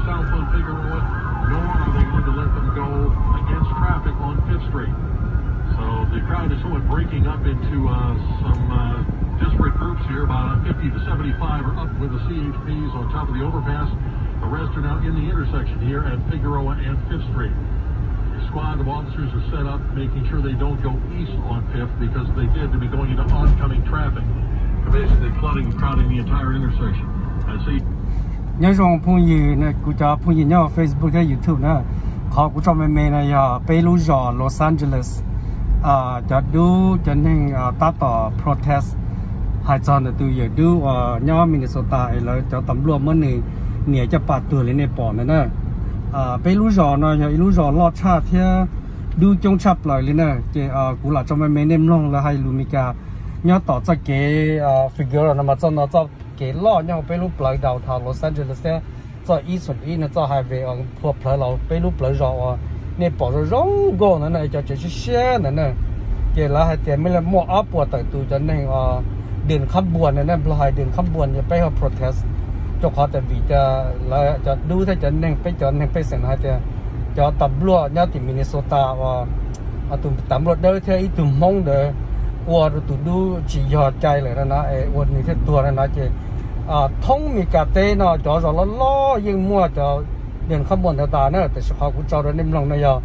south on Figueroa, nor are they going to let them go against traffic on Fifth Street. So the crowd is somewhat breaking up into uh, some uh, disparate groups here. About fifty to seventy-five are up with the C H Ps on top of the overpass. The rest are now in the intersection here at Figueroa and Fifth Street. A squad of officers are set up, making sure they don't go east on Fifth, because if they did, they'd be going into oncoming traffic, basically flooding and crowding the entire intersection. I see. Nyob zoo phooj ywg, kuv cov phooj ywg nyob Facebook thiab YouTube na, qhov kuv tso me me no yog peb lub zos Los Angeles, cov dub cov neeg tab tom protest hais txog ntawm tus yawm dub uas nyob Minnesota es lawv cov tas npluaj muab nws nias caj pas tuag li nej pom ntawd na. Peb lub zos no yog ib lub zos loj tshaj thiab dub coob tshaj plaws li na. Ces kuv lam tso me me nej mloog lawv hais lus Meskas nyob tom txoj kev Figueroa no mas txoj no txoj kev loj nyob hauv peb lub plawv downtown Los Angeles thiab txoj East One East no txoj highway phua plawv los peb lub plawv zos uas nej pom zoo zoo nkauj ntawd na, cov tsev siab siab ntawd na. Ces lawv hais tias muaj ob puas tawm tus cov neeg Deen Khab Npuas ntawd na, Nplog hais Deen Khab Npuas, peb hu protest, rau qhov tias vim tias lawv cov dub thiab cov neeg, peb cov neeg pej xeem no hais tias cov tas npluaj nyob tim Minnesota uas tus tas npluaj dawb thiab ib tug Hmoob ntawd ua rau tus dub tsis yog cai lawm no na, es ua nws thiaj tuag no na. Ces thoob Meskas teb no cov zos loj loj yeej muaj cov Deen Khab Npuas ntawd tas na, tiam sis qhov kuv tso rau nej mloog no yog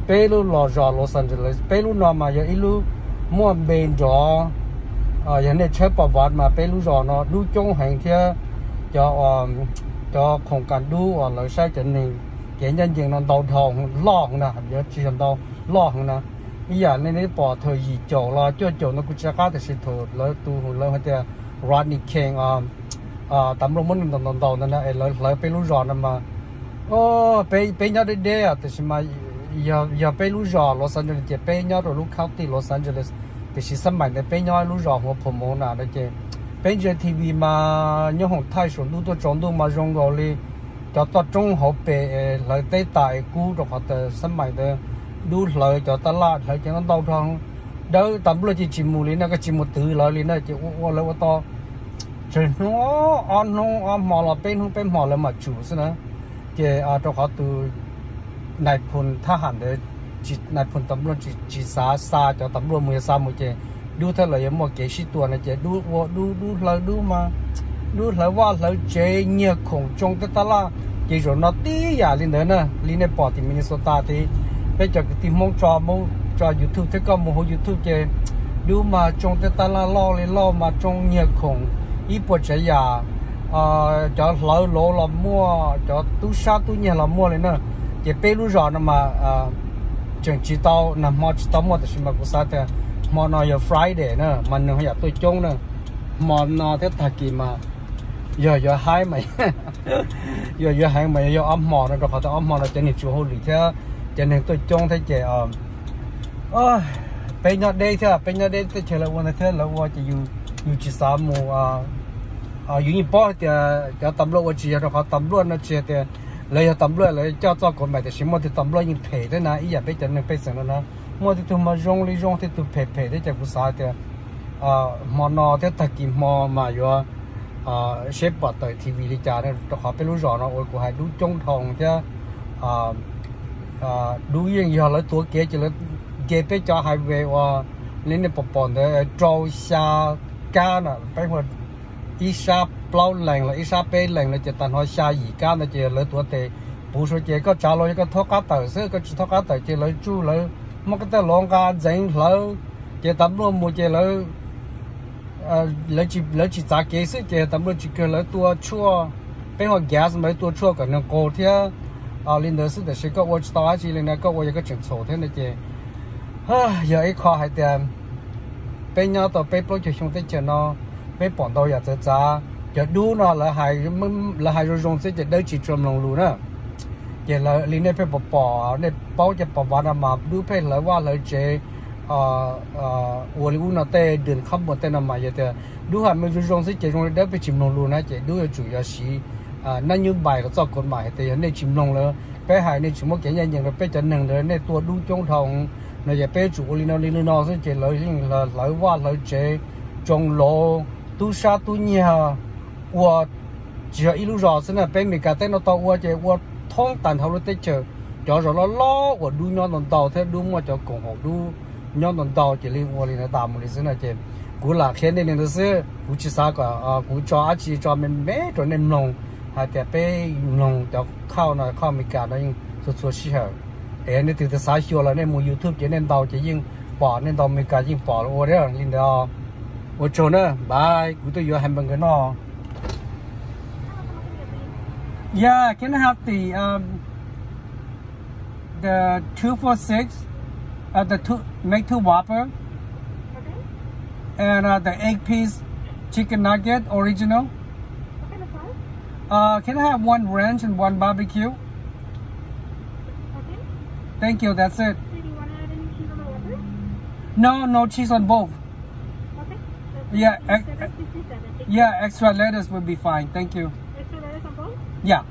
peb lub los zos Los Angeles, peb lub no mas yog ib lub muaj npe nrov, yog nej tshawb pom vas mas peb lub zos no dub coob heev thiab cov, cov khoom kas dub uas lawv saib cov neeg kev ncaj ncees no ntau dhau loj heev na, yuav tsis yog ntau, loj heev na. Ib yam li nej pom thaum yim caum los cuaj caum no kuv tsis qab, tiam sis thaum lawv tus lawv hais tias Rodney King, tas npluaj muab nws ntaus ntaus ntaus ntawd na, es lawv hlawv peb lub zos no mas peb nyob deb deb tiam sis mas yog peb lub zos Los Angeles ces peb nyob rau lub county Los Angeles, tiam sis xab maim ntawd peb nyob lub zos Huav Phoom Moos na no ces peb ntsia T V mas nyob hoom thaij saum ntuj tuaj tsaus ntuj mas zoo nkaus li cov toj roob hauv pes hlawv teb tas es kub rau qhov tias xab maim ntawd dub hlawv cov taj laj hlawv cov no ntau dhau, dawb tas npluaj ces tsis mus li no, koj tsis mus twv lawv li na, ces ua ua lawv ua tau tsawg hnub, ob hnub ob hmo los peb hnub peb hmo lawv mam tsum xwb na. Ces rau qhov tus nais phoo thab ham ntawd, nais phoo tas npluaj tsis xav xa cov tas npluaj mus, yog xa mus ces dub thiab lawv yuav muaj kev sib tua no ces dub ua dub, dub hlawv dub mas, dub hlawv vaj hlawv tsev, nyiag khoom tsoo tej taj laj. Ces zaum no tib yam li ntawd na, li nej pom tim Minnesota tid, peb cov kwv tij Hmoob tso, tso YouTube thiab koj mus hauv YouTube ces dub mas tsoo tej taj laj loj li loj mas tsoo nyiag khoom ib puas tsav yam, cov hlawv lov los muaj, cov tub sab tub nyiag los muaj li na. Ces peb lub zos no mas tseem tsis tau, nag hmo tsis tau muaj tiam sis mas kuv xav tias hmo no yog Friday na mas nws ho yam tuaj coob na. Hmo no thiab tag kis mas yog yuav haib mas, yog yuav heev mas yog ob hmo no, rau qhov tias ob hmo no cov neeg tsis ua hauj lwm thiab cov neeg tuaj coob thiab ces peb nyob deb thiab, peb nyob deb teb chaws lawv ua ntawd thiab lawv ua ces yus tsis xav mus. Yus yeej paub hais tias cov tas npluaj ua tsis yog rau qhov tas npluaj no tsis hais tias lawv yog tas npluaj lawv coj txoj kav mais, tiam sis muaj tej tas npluaj yeej phem thiab na, ib yam peb cov neeg pej xeem no na, muaj tej tug mas zoo li zoo, tej tug phem phem thiab ces kuv xav hais tias hmo no thiab tag kis hmo mas yuav seb pom tawm T V li cas, rau qhov peb lub zos no uas kuv hais dub coob dhau thiab dub yeej yog lawv tuav kev ces lawv nce peb cov highway uas li nej pom pom ntawd rau xya kab na, peb hu ib sab plaub lees los ib sab peb lees no ces tag nrho xya yim kab ntawd ces lawv tuav tes puv suav ces koj tsav los yog koj thaub qab tawm xwb, koj tsis thaub qab tawm ces lawv tsuj lawv muab koj tej lov nqa ntxeev hlawv. Ces tas npluaj mus ces lawv tsis txav kev xwb ces tas npluaj tsis kawg lawv tua tshuaj, peb hu gas mas lawv tua tshuaj kom nws qaug thiab li ntawd xwb, tiam sis koj ua tsis tau dab tsi li na, koj ua yog koj tseem txhaum thiab no ces yog ib qho hais tias peb nyob tau peb plaub caug xyoo teb chaws no, peb pom ntau yam txawv txav. Cov dub no lawv hais zoo zoo xwb ces dawb tsis tshua mloog lus na. Ces li nej pheej pom pom, nej paub cov pom vav no mas dub pheej hlawv vaj hlawv tsev ua li ub no, tej dwm khab npuas tej no mas yog tias dub hais me zoo zoo xwb ces zoo li dawb pheej tsis mloog lus na, ces dub yuav tsum yog siv nab nyub npais los txoj kav mais hais tias yog nej tsis mloog lawm, peb hais nej tsis muab kev ncaj ncees rau peb cov neeg ntawd, nej tua dub coob dhau no ces peb yuav tsum ua li no li no xwb ces lawv yeej hlawv vaj hlawv tsev, tsoo lov, tub sab tub nyiag, ua tsis yog ib lub zos xwb na, peb Meskas teb no tau ua ces ua thoob tag nrho lub teb chaws, cov zos loj loj uas dub nyob ntau ntau thiab dub muaj cov koom haum dub nyob ntau ntau ces li ua li ntawd tas mus li xwb no ces kuv lam qhia nej li ntawd xwb, kuv tsis xav kom kuv tso dab tsi tso me me rau nej mloog hais tias peb mloog cov khauj no khauj Amelikas no yeej txhua txhua sij hawm. Es nej tus twg xav xyuas los nej mus YouTube ces nej ntaus ces yeej pom, nej ntaus Amelikas yeej pom ua li ntawd. Ua tsaug na, bye, kuv tuaj yuav hamburger noj. Yeah, can I have the um the two for six, uh, the two, make two Whopper, and uh, the eight piece chicken nugget original. Uh, can I have one ranch and one barbecue? Thank you. That's it. No, no cheese on both. Yeah, yeah, extra lettuce will be fine. Thank you. Yeah.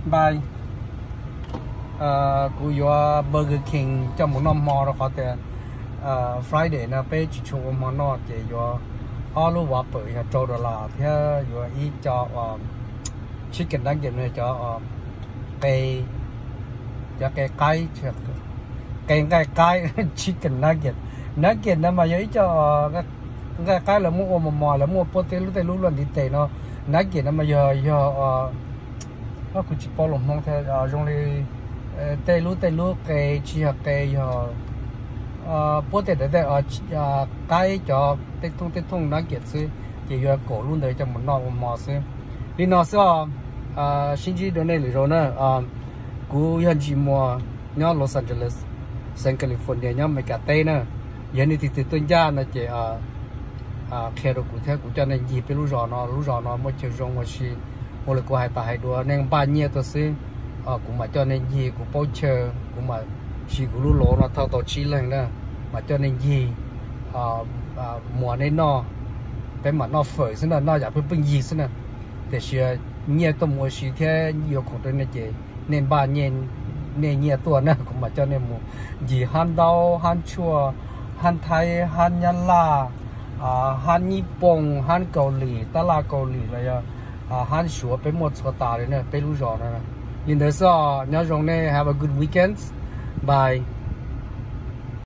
Bye. Kuv yuav Burger King coj mus noj hmo rau qhov tias Friday no peb tsis tshua ua hmo noj ces yuav ob lub Whopper yog rau dollar thiab yuav ib co chicken nugget no cov qe, cov qe qaib, qe nqaij qaib, chicken nugget. Nugget no mas yog ib co nqaij qaib lawv muab ua mos mos, lawv muab ua puab tej lub tej lub luaj ntiv tes no. Nugget no mas yog, yog, kuv tsis paub lus Hmoob thiab, zoo li tej lub tej lub qe, tsis yog qe, yog puab tej ntawd tej qaib cov tej thooj tej thooj nugget xwb, ces yuav kaum lub ntawd coj mus noj ua hmo xwb. Li no xwb os, sib ntsib dua nej lwm zaus na. Kuv yog Ntsis Muas nyob Los Angeles, xeev California nyob Amelikas teb na. Yog nej tus twg tuaj ncaj no ces qhia rau kuv thiab kuv coj nej ncig peb lub zos no. Lub zos no muaj chaw zoo ua si, ua li kuv hais tas hais dua nej npaj nyiaj tuaj xwb, kuv mam coj nej ncig. Kuv paub chaw, kuv mam siv kuv lub lauj no thauj tau tsib leeg na, mam coj nej ncig muas nej noj. Peb mam noj fawm xwb na, noj yam pheej pheej yig xwb na. Tiam sis nyiaj tuaj mus ua si thiab yuav khoom rau nej ces nej npaj nej nyiaj tuaj na, kuv mam coj nej mus ncig hab ntaub, hab tshuaj, hab Thaib, hab Nyab Laj, hab Nyij Pooj, hab Kaus Lim, tab laj Kaus Lim los yog hab Suav, peb muaj txhua tas li na peb lub zos no. Li ntawd xwb os, nyob zoo nej, have a good weekend, bye.